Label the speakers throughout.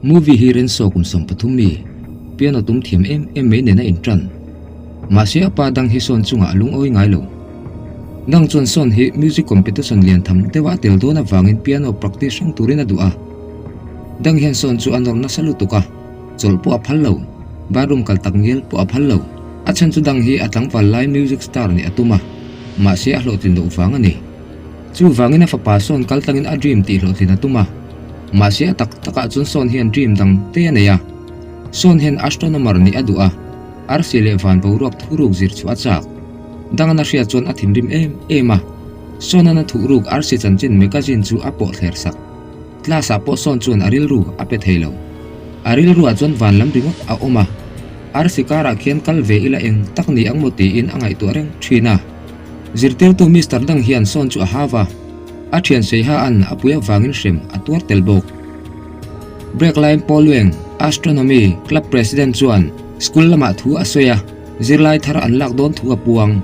Speaker 1: Movie hi Renzo kum 13 mi, piano tum thiam em em mai nen a intan. Mahse a pa dang hi sawn chungah a lungawi ngai lo. Dang chuan sawn hi music competition lian tham deuh a tel dawn avangin piano practice hrang turin a duh a. Dang hian sawn chu a nawr nasa lutuk a, chawlh pawh a phal lo, bathroom kal tak ngial pawh a phal lo. A chhan chu dang hi a tlangval lai music star nih a tum a, mahse a hlawhtlin loh vang a ni. Chuvangin a fapa sawn kal tlangin a dream tih hlawhtlin a tum a, mahse a tak takah chuan sawn hian dream dang te a nei a. Sawn hian astronomer nih a duh a, arsi leh van boruak thuruk zir chhuah a chak. Dangana hria chuan a thinrim em em a, Sawnana thuhruk arsi chanchin magazine chu a pawh thler sak. Class ah pawh sawn chuan a rilru a pe thei lo. A rilruah chuan van lam ringawt a awm a, arsi karah khian kal ve ila eng tak ni ang maw tiin a ngaihtuah reng thin a. Zirtirtu Mister dang hian sawn chu a hau a, a thian Seiha an a pui avangin hrem a tuar tel bawk. Break laiin Paul Weng, Astronomy Club President chuan school lamah thu a sawi a, zirlai thar an lak dawn thu a puang.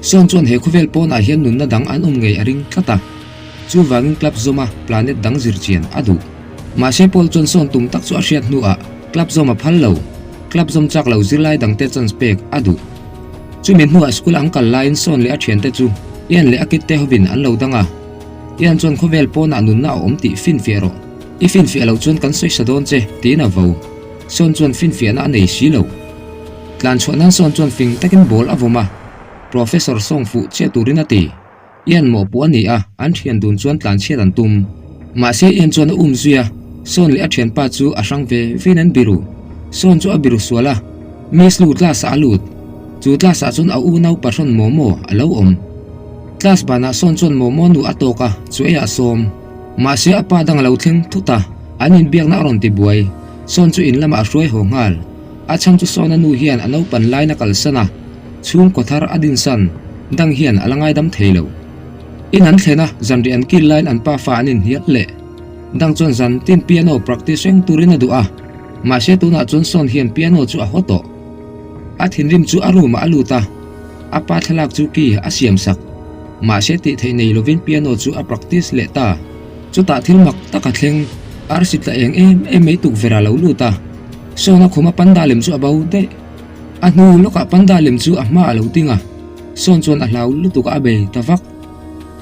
Speaker 1: Sawn chuan he khawvel pawnah hian nunna dang an awm ngei a ring tlat a, chuvangin club zawma planet dang zir chian a duh. Mahse Paul chuan sawn tum tak chu a hriat hnuah club zawm a phal lo, club zawm chak lo zirlai dangte chance pek a duh. Chumi hnuah school an kal laiin Sawn leh a thiante chu Ian leh a kitte hovin an lo dang a. Ian chuan khawvel pawnah nunna a awm tih finfiah rawh. I finfiah loh chuan kan sawi sa dawn che, tiin a vo. Sawn chuan finfiahna a nei si lo. Tlan chhuah nan Sawn chuan fing takin ball a vawm a, Professor Song fuh chiah turin a ti. Ian mawhpuh a ni a, an thian dun chuan tlan chhiat an tum. Mahse Ian chuan a um zui a, Sawn leh a thianpa chu a hrang ve vein an biru. Sawn chu a biru sual a, Miss Lu class ah a lut. Chu class ah chuan a unau pahrawn Momo a lo awm. Class banah Sawn chuan Momo nu a tawk a, chu eiah a sawm. Mahse a pa dang a lo thleng thut a, an inbiakna a rawn ti buai. Sawn chu in lamah a hruai haw nghal. A chhan chu Sawna nu hian a naupan laina kalsan a, Chhungkaw thar a dinsan dang hian a la ngaidam thei lo. In an thlen a, zanriah an kil laiin an pafa an inhnial leh. Dang chuan zan tin piano practice reng turin a duh a, mahse tunah chuan Sawn hian piano chu a haw tawh. A thinrim chu a room ah a lut a, a pa thlalak chu key a siam sak. Mahse tih theih nei lovin piano chu a practice leh ta. Chutah thil mak tak a thleng, arsi tla eng em em mai tukverh a lo lut a, Sawn a khuma panda lem chu a bo daih. A hnu lawkah panda lem chu a hma a lo ding a, Sawn chuan a hlau lutuk a bei ta vak.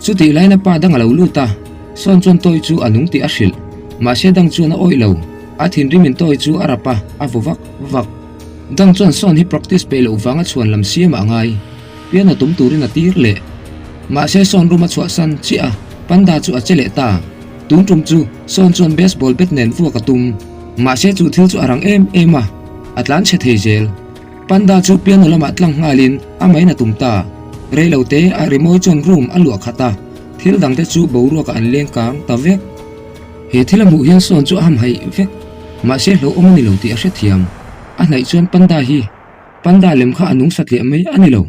Speaker 1: Chutih laiin a pa dang a lo lut a, Sawn chuan Tawi chu a nung tih a hrilh. Mahse dang chuan a awih lo, a thinrimin Tawi chu a rap a, a vaw vak vak. Dang chuan Sawn hi practice peih loh vanga chhuan lam siamah a ngai, piano tum turin a tir leh. Mahse Sawn room a chhuahsan chiah a, panda chu a che leh ta. Tun tum chu Sawn chuan baseball bat nen vuak a tum. Mahse chu thil chu a rang em em a. A tlan chhe thei zel. Panda chu piano lamah tlang nghalin a main a tum ta. Rei lo te a rimawi chuan room a luah khat a, thil dang te chu boruakah an leng kang ta vek. He thil a hmuh hian sawn chu a hamhaih vek. Mahse hlauhawm a ni lo tih a hrethiam. A hnaih chuan Panda hi Panda lem kha a nung satliah mai a ni lo.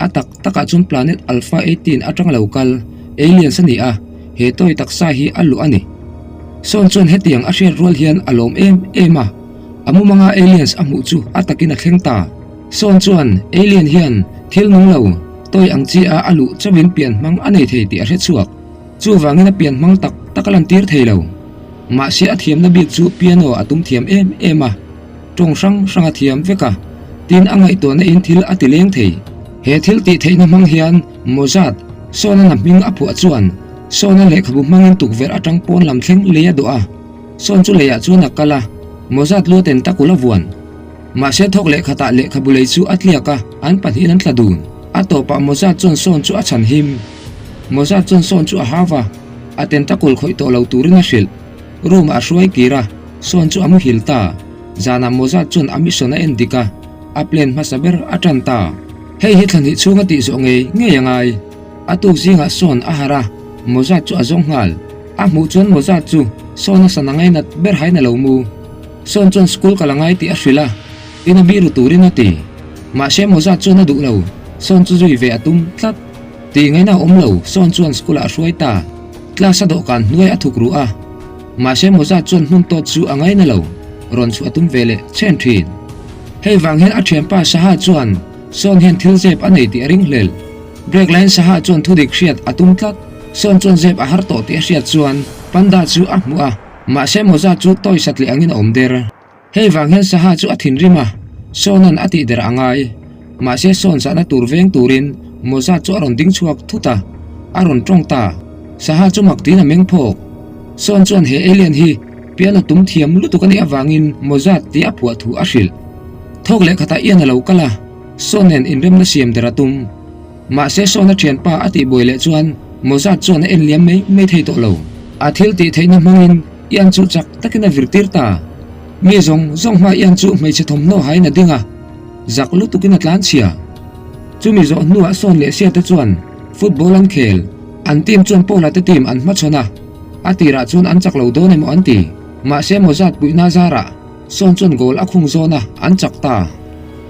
Speaker 1: A tak takah chuan planet Alpha 18 atanga lo kal aliens a ni a, he toy taksa hi a luh a ni. Sawn chuan hetiang a hriat rual hian a lawm em em a. A mumanga aliens a hmuh chu a takin a thleng ta. Sawn chuan alien hian thil nung lo, toy ang chi a a luh chauhin pian hmang a nei thei tih a hre chhuak. Chuvangin a pian hmang tak tak a lantir thei lo. Mahse a thiamna bik chu piano a tum thiam em em a, tawng hrang hrang a thiam vek a, tin a ngaihtuahna in thil a ti leng thei. He thil tih theihna hmang hian Mozart, Sawnan a hming a phuah chuan Sawna lehkhabu hmangin tukverh atang pawn lam thleng lei a dawh a. Sawn chu leiah chuan a kal a, Mozart lu a ten tak ul a vuan. Mahse thawk leh khatah lehkhabu lei chu a tliak a, an pahnihin an tla dun. A tawpah Mozart chuan sawn chu a chhan him. Mozart chuan sawn chu a hau va, a tentacle khawih tawh lo turin a hrilh. Room ah a hruai kir a, sawn chu a muhil ta. Zanah Mozart chuan a mission a en dik a, a plan hmasa ber a tan ta. Hei hi thla hnih chhunga tih zawh ngei ngei a ngai. A tuk zingah sawn a harh a, Mozart chu a zawng nghal. A hmuh chuan Mozart chu sawn a sana ngainat ber hain a lo mu. Sawn chuan school kal a ngai tih a hrilh a, in a biru turin a ti. Mahse Mozart chuan a duh lo, sawn chu zui ve a tum tlat. Tih ngaihna a awm lo, sawn chuan school ah a hruai ta. Class a dawhkan hnuai a thuk ruh a. Mahse Mozart chuan hmun tawt chu a ngaina lo, rawn chhuah a tum ve leh chhen thin. Hei vang hian a thianpa Saha chuan sawn hian thil zep a nei tih a ring hlel. Break laiin Saha chuan thudik hriat a tum tlat. Sawn chuan zep a har tawh tih a hriat chuan Panda chu a hmuh a. Mahse Mawza chu tawi satliah angin a awm der. Hei vang hian Saha chu a thinrim a, Sawna'n a tihder a ngai. Mahse Sawn zahna tur veng turin Mawza chu a rawn ding chhuak thut a, a rawn tawng ta. Saha chu mak tiin a meng phawk. Sawn chuan he alien hi piano tum thiam lutuk a nih avangin Mawza tih a phuah thu a hrilh. Thawk leh khatah Ian a lo kal a, Sawn nen inremna siam der a tum. Mahse Sawna thianpa a tihbuai leh chuan Mawza chuan a en liam mai mai thei tawh lo. A thil tih theihna hmangin Ian chu chak takin a vir tir ta. Mi zawng zawng hma Ian chu hmeichhe thawmhnaw hain a ding a, zak lutukin a tlan chhia. Chumi zawh hnuah Sawn leh Sia te chuan football an khel. An team chuan Paula te team an hmachhawn a, a tirah chuan an chak lo dawn emaw an ti. Mahse Mawzat puihna zarah Sawn chuan goal a khung zawn a, an chak ta.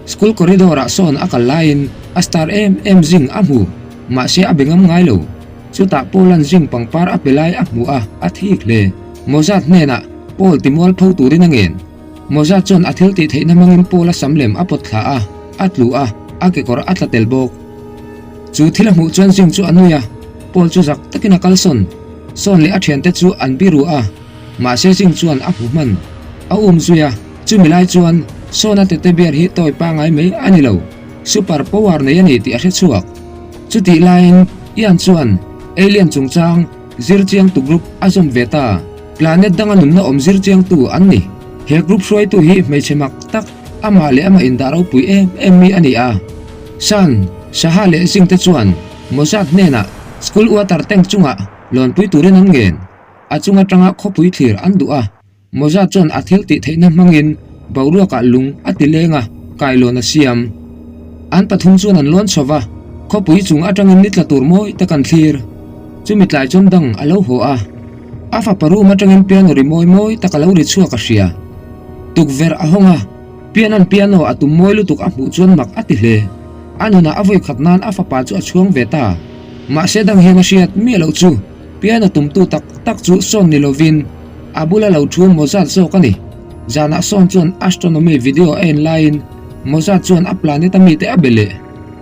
Speaker 1: School corridor ah Sawn a kal laiin a star em em zing a hmu, mahse a be ngam ngai lo. Chutah Paul-a'n zing pangpar a pe lai a hmu a, a thik hle. Mozart hnenah Paul timual tho turin a ngen. Mozart chuan a thil tih theihna hmangin Paul-a sam lem a pawt thla a, a tlu a, a kekawr a tla tel bawk. Chu thil a hmuh chuan zing chu a nui a, Paul chu zak takin a kalsawn. Sawn leh a thiante chu an biru a. Mahse Zing chuan a hmu hman. A um zui a, chumi lai chuan Sona tete bear hi tawi pangai mai a ni lo, super power nei a ni tih a hre chhuak. Chutih laiin Ian chuan alien chungchang zir chiangtu group a zawm ve ta. Planet danga nunna awm zir chiangtu an ni. He group hruaitu hi hmeichhe mak tak, amah leh amah indah ropui em em mi a ni a. San, Saha leh Zing te chuan Mozart hnenah school water tank chungah lawnpui turin an ngen. A chung atanga khawpui thlir an duh a, Mawza chuan a thil tih theihna hmangin boruakah lung a ti leng a, kailawn a siam. An pathum chuan an lawn chho va, khawpui chung atangin ni tla tur mawi tak an thlir. Chumi tlai chuan dang a lo haw a, a fapa room atangin piano ri mawi mawi tak a lo ri chhuak a hria. Tukverh a hawng a, pianan piano a tum mawi lutuk a hmuh chuan mak a ti hle. A nunah a vawikhat nan a fapa chu a chhuang ve ta. Mahse dang hian a hriat miah loh chu. Piano tumtu tak tak chu sawn ni lovin a bula lo thu Mozart zawk a ni. Zanah sawn chuan astronomy video a en laiin Mozart chuan a planet a mite a be leh.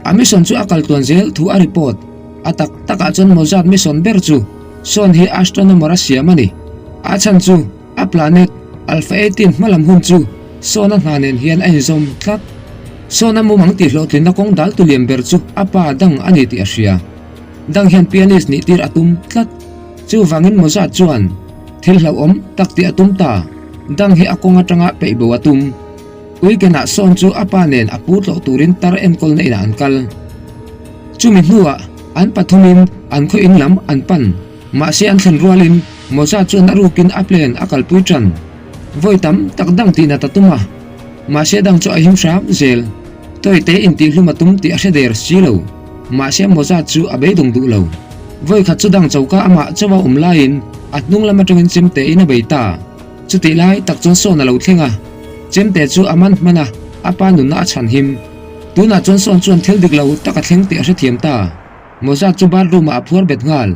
Speaker 1: A mission chu a kal tluan zel thu a report. A tak takah chuan Mozart mission ber chu sawn hi astronomer a siam a ni. A chhan chu a planet Alpha 18 hmalam hun chu sawn a hna nen hian a inzawm tlat. Sawn a mumang tihhlawhtlinna kawng dal tu lian ber chu a pa dang a ni tih a hria. Dang hian pianist nih tir a tum tlat. Chuvangin Mozart chuan thil hlauhawm tak tih a tum ta. Dang hi a kawng atanga peih bo a tum. Weekend-ah sawn chu a pa nen a pu tlawh turin tar enkawlna inah an kal. Chumi hnuah an pathumin an khaw in lam an pan. Mahse an thlen rualin Mozart chuan a rukin a plane a kalpui tan. Vawi tam tak dang tihnat a tum a. Mahse dang chu a him hram zel. Tawite intihhlum a tum tih a hre der si lo. Mahse Mozart chu a beidawng duh lo. Vawikhat chu dang choka amah chauha awm laiin a hnung lam atangin chemte in a bei ta. Chutih lai tak chuan sawn a lo thleng a, chemte chu a man hman a, a pa nunna a chhan him. Tunah chuan sawn chuan thil dik lo tak a thleng tih a hrethiam ta. Mozart chu bathroom ah a phuar bet nghal.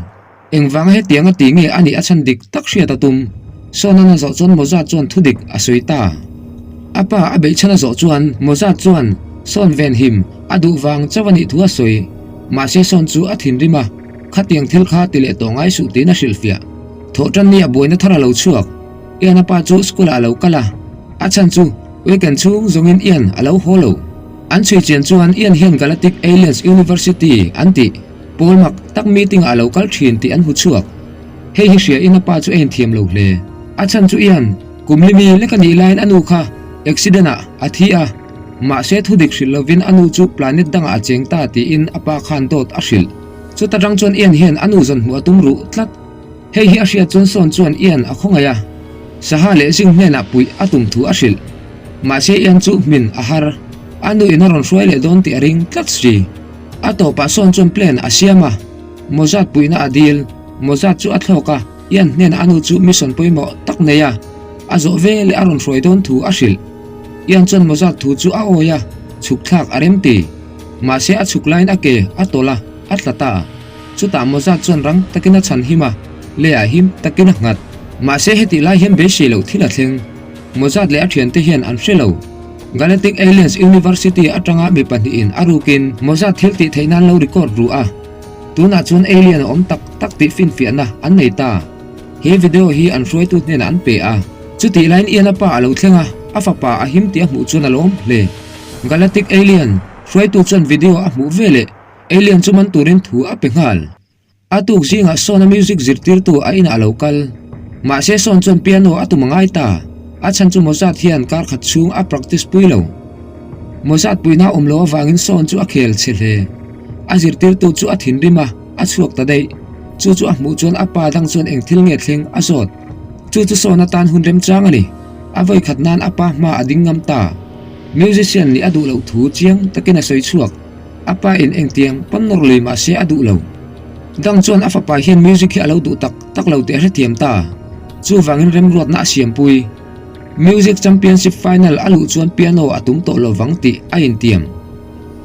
Speaker 1: Engvanga hetiang a ti nge a nih a chhan dik tak hriat a tum. Sawnan a zawh chuan Mozart chuan thu dik a sawi ta. A pa a beih chhan a zawh chuan Mozart chuan Sawn venhim a duh vang chauh a nih thu a sawi. Mahse Sawn chu a thinrim a, khatiang thil kha ti leh tawh ngai suh tiin a hrilhfiah. Thawhtan ni a buaina thar a lo chhuak. Ian a pa chu school ah a lo kal a, a chhan chu weekend chhung zawngin Ian a lo haw lo. An chhui chian chuan Ian hian Galactic Aliens University an tih. Pawl mak tak meeting ah a lo kal thin tih an hmu chhuak. Hei hi hria in a pa chu a inthiam lo hle. A chhan chu Ian, kum limi lek a nih laiin a nu kha accident ah a thi a, mahse thu dik hrilh lovin a nu chu planet dangah a cheng ta tiin a pa khan dawt a hrilh. Chuta tang chuan Ian hian a nu zawn hmuh a tum ruh tlat. Hei hi a hriat chuan sawn chuan Ian a khawngaih a, Saha leh Zing hnenah puih a tum thu a hrilh. Mahse Ian chu hmin a har, a nu in a rawn hruai leh dawn tih a ring tlat si. A tawpah sawn chuan plan a siam a, Mozart puihna a dil. Mozart chu a thlawk a, Ian hnenah a nu chu mission pawimawh tak nei a, a zawh ve leh a rawn hruai dawn thu a hrilh. Ian chuan Mozart thu chu a awi a, chhuk thlak a rem ti. Mahse a chhuk laiin a ke a tawlh a, a tla ta. Chutah Mozart chuan rang takin a chhan him a, leiah him takin a nghat. Mahse hetih lai hian beisei loh thil a thleng. Mozart leh a thiante hian an hre lo. Galactic Aliens University atanga mi pahnihin a rukin Mozart thil tih theih nan lo record ru a. Tunah chuan alien a awm tak tak tih finfiahna an nei ta. He video hi an hruaitu hnenah an pe a. Chutih laiin Ian-a pa a lo thleng a, a fapa a him tih a hmuh chuan a lawm hle. Galactic Alien hruaitu chuan video a hmuh veleh Alien chu man turin thu a pe nghal. A tuk zingah Sawn-a music zirtirtu a inah a lo kal. Mahse Sawn chuan piano a tum a ngai ta. A chhan chu Mozart hian kar khat chhung a practice pui lo. Mozart puihna awm lo avangin Sawn chu a khel chhe hle. A zirtirtu chu a thinrim a, a chhuak ta daih. Chu chu a hmuh chuan a pa dang chuan eng thil nge thleng a zawt. Chu chu Sawn atan hun remchang a ni. A vawi khat nan a pa hma a ding ngam ta. Musician nih a duh loh thu chiang takin a sawi chhuak. A pa in engtiang pawn nawr lui mahse a duh lo. Dang chuan a fapa hian music hi a lo duh tak tak lo tih a hrethiam ta. Chuvangin remruatna a siampui. Music Championship final a luh chuan piano a tum tawh lo vang tih a intiam.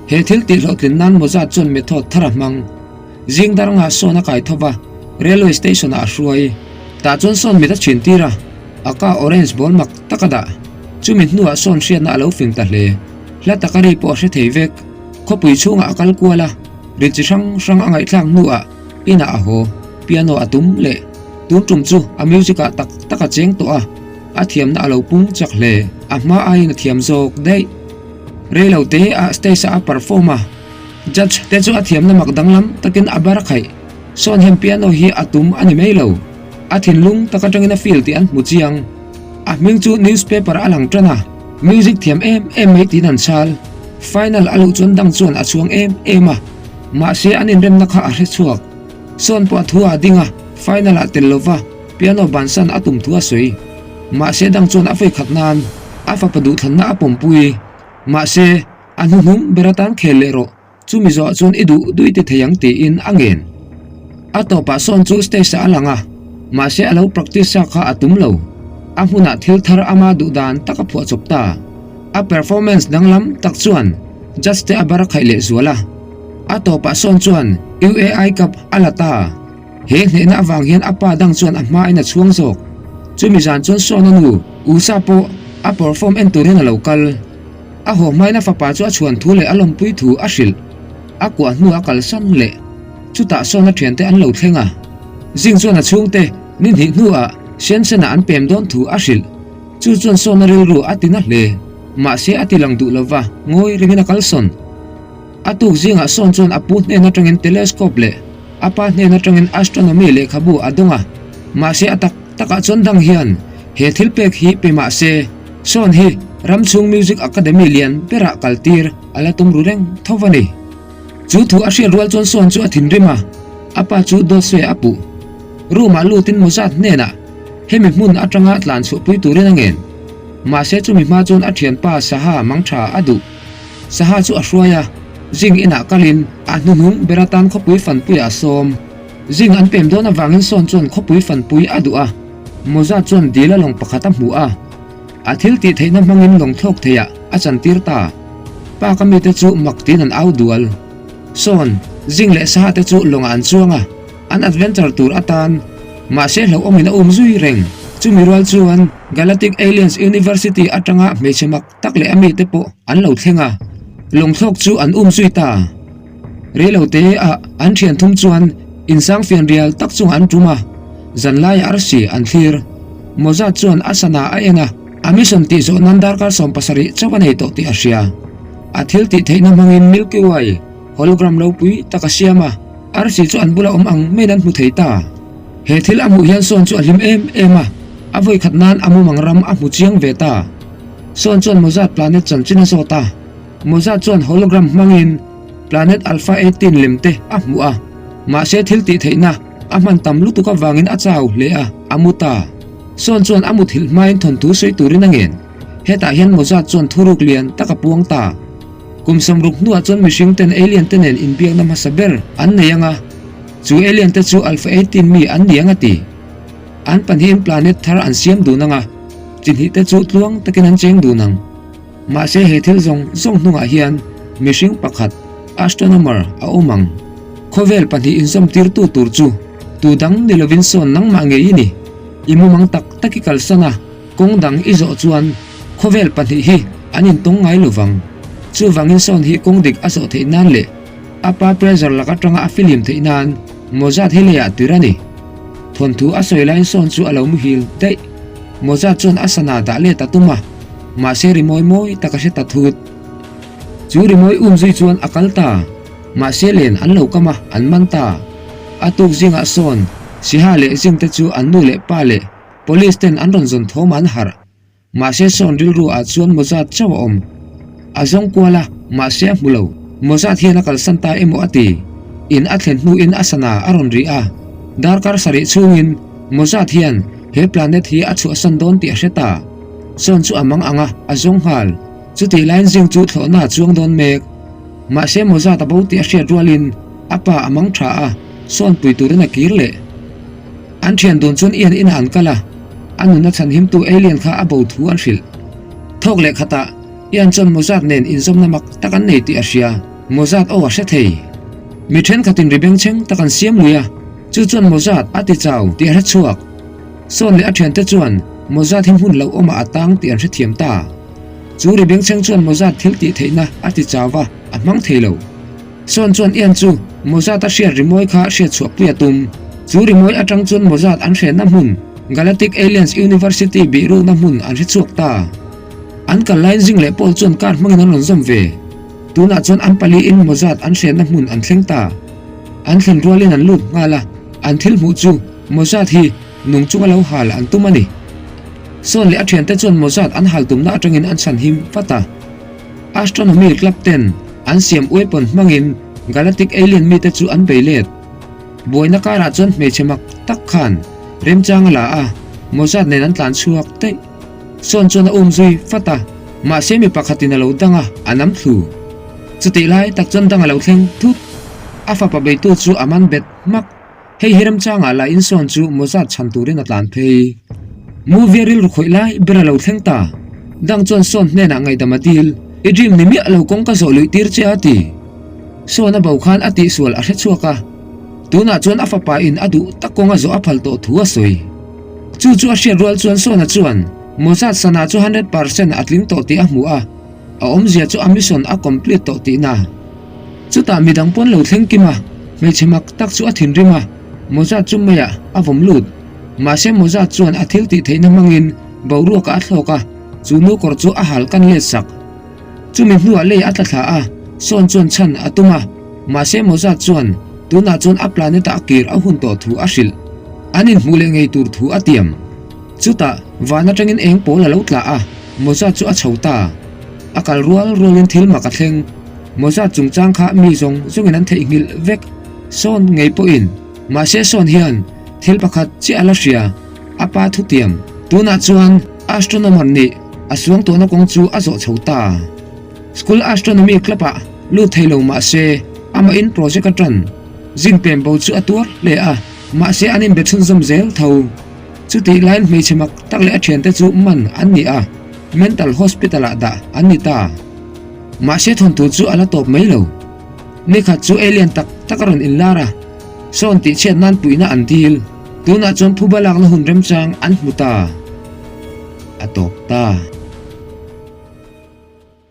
Speaker 1: He thil tih hlawhtlin nan Mozart chuan method thar a hmang. Zing dar nga sawn a kai tho va, railway station ah a hruai. Tah chuan sawn mit a chhin tir a, a ka orange ball mak tak a dah. Chumi hnuah sawn hriatna a lo fing ta hle. Hla taka ri pawh a hre thei vek. Khawpui chhungah a kal kual a, ri chi hrang hrang a ngaihthlak hnuah inah a haw, piano a tum leh. Tun tum chu a music ah tak tak a cheng tawh a, a thiamna a lo pung chak hle. A hma aiin a thiam zawk daih. Reilo te ah stage ah a perform a, judge te chu a thiamna mak danglam takin a bar khaih. Sawn hian piano hi a tum a ni mai lo. A thinlung tak atangin a feel tih an hmu chiang. A hming chu newspaper a lang tan a. Music thiam em em mai tiin an chhal. Final a luh chuan dang chuan a chhuang em em a, mahse an inremna kha a hre chhuak. Sawn pawh a thu a ding a, final ah tel lova piano bansan a tum thu a sawi. Mahse dang chuan a vawikhat nan a fapa duhthlanna a pawmpui. Mahse a hnuhnung ber atan khel leh rawh. Chumi zawh chuan i duh duh i ti thei ang tiin a ngen. A tawpah sawn chu stage ah a lang a, mahse a lo practice sa kha a tum lo. A hmunah thil thar ama duh dan tak a phuah chawp ta. A performance danglam tak chuan judge te a bar a khaih leh zual a. A tawpah sawn chuan UAI Cup a la ta. He hnehna avang hian a pa dang chuan a hmain a chhuang zawk. Chumi zan chuan Sawna nu, Usa pawh a perform en turin a lo kal. A haw hmain a fapa chu a chhuan thu leh a lawmpui thu a hrilh. A kuah hnu a kalsan leh chutah Sawna thiante an lo thleng a. Zing chuan a chhungte ni hnih hnuah Shenzhen-ah an pem dawn thu a hrilh. Chu chuan Sawna rilru a ti na hle. Mahse a ti lang duh lova ngawi ringin a kalsawn. A tuk zingah sawn chuan a pu hnen atangin telescope leh a pa hnen atangin astronomy lehkhabu a dawng a, mahse a tak takah chuan dang hian he thil pek hi pe mahse sawn hi ramchhung music academy lian berah kaltir a la tum ru reng tho a ni. Chu thu a hriat rual chuan sawn chu a thinrim a, a pa chu dawt sawi a puh. Room ah lutin Mozart hnenah hemi hmun atanga tlan chhuahpui turin a ngen. Mahse chumi hma chuan a thianpa Saha mangtha a duh. Saha chu a hruai a, zing inah kalin a hnuhnung ber atan khawpui fanpuiah a sawm. Zing an pem dawn avangin sawn chuan khawpui fanpui a duh a, Mawza chuan dil a lawng pakhat a hmuh a, a thil tih theihna hmangin lawng thlawk theiah a chantir ta. Park a mite chu mak tiin an au dual. Sawn, zing leh Saha te chu lawngah an chuang a, an adventure tur atan mahse hlauhawmin a um zui reng. Chumi rual chuan Galactic Aliens University atanga hmeichhe mak tak leh a mite pawh an lo thleng a, lawngthlawk chu an um zui ta. Reilo te ah an thian thum chuan insang fian rial tak chungah an tum a, zanlaiah arsi an thlir. Mawza chuan a sana a en a, a mission tih zawh nan darkar 70 chauh a nei tawh tih a hria. A thil tih theihna hmangin Milky Way hologram ropui tak a siam a, arsi chu an bula awm ang maiin an hmu thei ta. He thil a hmuh hian sawn chu a hlim em em a, a vawikhat nan a mumang ram a hmu chiang ve ta. Sawn chuan Mozart planet chanchin a zawt a, Mozart chuan hologram hmangin planet Alpha 18 lem te a hmuh a, mahse thil tih theihna a hman tam lutuk avangin a chau hle a, a mu ta. Sawn chuan a muthilh hmain thawnthu sawi turin a ngen. Hetah hian Mozart chuan thuruk lian tak a puang ta. Kum 60 hnuah chuan mihring ten alien te nen inbiakna hmasa ber an nei ang a, chu alien te chu Alpha 18 mi an ni ang a ti. An pahnihin planet thar an siam dun ang a, chi hnih te chu tluang takin an cheng dun ang. Mahse he thil zawng zawng hnungah hian mihring pakhat, astronomer, a awm ang. Khawvel pahnih inzawm tirtu tur chu tu dang ni lovin sawn nangmah ngei i ni. I mumang tak tak i kalsan a, kawng dang i zawh chuan khawvel pahnih hi an intawng ngai lovang. Chuvangin sawn hi kawng dik a zawh theih nan leh a pa pressure lak atanga a filim theih nan Mozart hi leiah tir a ni. Thawnthu a sawi laiin Sawn chu a lo muhil daih. Mawza chuan a sana dah let a tum a, mahse rimawi mawi tak a hre ta thut. Chu rimawi um zui chuan a kal ta. Mahse len an lo kam a, an man ta. A tuk zingah sawn Siha leh Zing te chu an nu leh pa leh Police ten an rawn zawn thawm an harh. Mahse sawn rilru ah chuan Mozart chauh a awm. A zawng kual a, mahse a hmu lo. Mozart hian a kalsan ta emaw a ti. In a thlen hnuin a sana a rawn ri a. Darkar sarih chhungin Mozart hian he planet hi a chhuahsan dawn tih a hre ta. Sawn chu a mang ang a, a zawng nghal. Chutih laiin zing chu thlawhna a chuang dawn mek. Mahse Mozart a bo tih a hriat rualin a pa a mang tha a, sawn pui turin a kir leh. An thian dun chuan Ian inah an kal a, a nunna chhanhimtu alien kha a bo thu an hrilh. Thawk leh khatah Ian chuan Mozart nen inzawmna mak tak an nei tih a hria, Mozart aw a hre thei. Mi thenkhatin ri bengchheng tak an siam lui a, chu chuan Mozart a ti chau tih a hre chhuak. Sawn leh a thiante chuan Mozart hi hmun loh awmah a tang tih an hrethiam ta. Chu ri bengchheng chuan Mozart thil tih theihna a ti chau va, a hmang thei lo. Sawn chuan Ian chu Mozart a hriat rimawi kha hriat chhuahpui a tum. Chu rimawi atang chuan Mozart an hrenna hmun, Galactic Aliens University bihrukna hmun an hre chhuak ta. An kal laiin zing leh Paul chuan car hmangin an rawn zawm ve. Tunah chuan an paliin Mozart an hrenna hmun an thleng ta. An thlen rualin an lut nghal a, an thil hmuh chu Mozart hi nung chunga lo hal an tum a ni. Sawn leh a thiante chuan Mozart an hal tumna atangin an chhan him vat a. Astronomy club ten an siam weapon hmangin Galactic alien mite chu an bei let. Buaina karah chuan hmeichhe mak tak khan remchang a la a, Mozart nen an tlan chhuak daih. Sawn chuan a um zui fat a, mahse mi pakhatin a lo dang a, a nam thlu. Chutih lai tak chuan dang a lo thleng thut. A fapa beitu chu a man bet hmak. Hei hi remchangah lah insawn chu Mozart chhan turin a tlan phei. Movie a rilru khawih lai ber a lo thleng ta. Dang chuan Sawn hnenah ngaihdam a dil, I dream ni miah lo kawng ka zawh luih tir che a ti. Sawn a bo khan a tihsual a hre chhuak a. Tunah chuan a fapa in a duh tak kawng a zawh a phal tawh thu a sawi. Chu chu a hriat rual chuan Sawna chuan Mozart sana chu 100% a tling tawh tih a hmu a, a awmzia chu a mission a complete tawh tihna. Chutah midang pawn lo thleng kim a, hmeichhe mak tak chu a thinrim a, Mozart chu meiah a vawm lut. Mahse Mozart chuan a thil tih theihna hmangin boruakah a thlawk a, chu nu kawr chu a hal kan let sak. Chumi hnuah lei a tla thla a, Sawn chuan chhan a tum a, mahse Mozart chuan tunah chuan a planet-ah a kir a hun tawh thu a hrilh. An inhmuh leh ngei tur thu a tiam. Chutah van atangin eng pawl a lo tla a, Mozart chu a chho ta. A kal rual rualin thil mak a thleng. Mozart chungchang kha mi zawng zawngin an theihnghilh vek sawn ngei pawhin. Mahse sawn hian thil pakhat chiah a la hria, a pa thutiam. Tunah chuan astronomer nih a suang tawhna kawng chu a zawh chho ta. School astronomy club ah lut thei lo mahse amahin project a tan. Zin pem bo chu a tuar hle a, mahse an inbe chhunzawm zel tho. Chutih laiin hmeichhe mak tak leh a thiante chu man an ni a, mental hospital ah dah an ni ta. Mahse thawnthu chu a la tawp mai lo. Nikhat chu alien tak tak a rawn inlar a, sawn tih chhiat nan puihna an dil. Tunah chuan phuba lakna hun remchang an hmu ta. A tawp ta.